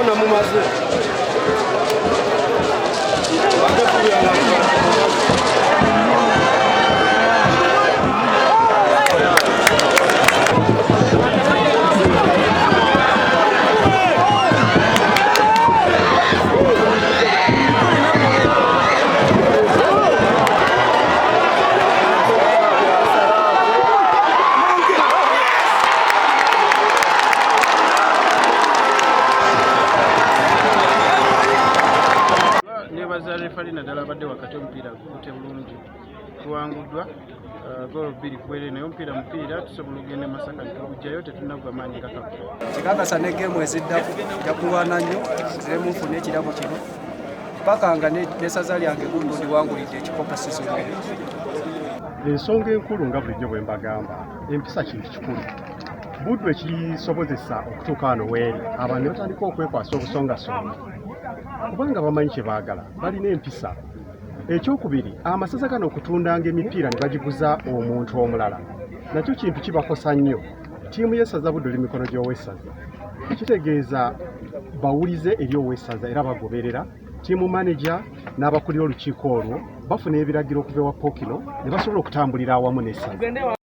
Mumaze. Nebaza refali, naddala abadde wakati. Omupiira gukute bulungi, tuwanguddwa goolo 2 ku, naye omupiira mupiira, tusobola okugenda e Masaka netugugjayo. Tetunagwa maanyi gakaku. Kikakasa ne geemu eziddako nja kulwana nnyo nziremu nfune ekirabo kino paka nga n'essaza lyange Buddu ndiwangulidde ekikopo sizoni eno. Ensonga enkulu, nga bulijjo bwe mbagamba, empisa kintu kikulu. Buddu ekisobozesa okutuuka wano weeri, abantu ne batandika okwekwasa obusongasonga kubanga bamanyi kye baagala, balina empisa. Ekyokubiri, amasaza gano okutundanga emipiira ne bagiguza omuntu omulala, nakyo kintu kibakosa nnyo. Ttiimu y'essaza Buddu eri mikono gy'owessaza, kitegeeza bawulize eri owessaza era bagoberera ttiimu manager n'abakulira olukiiko olwo. Bafuna ebiragiro okuva ewa Pokino ne basobola okutambulira awamu n'essaza.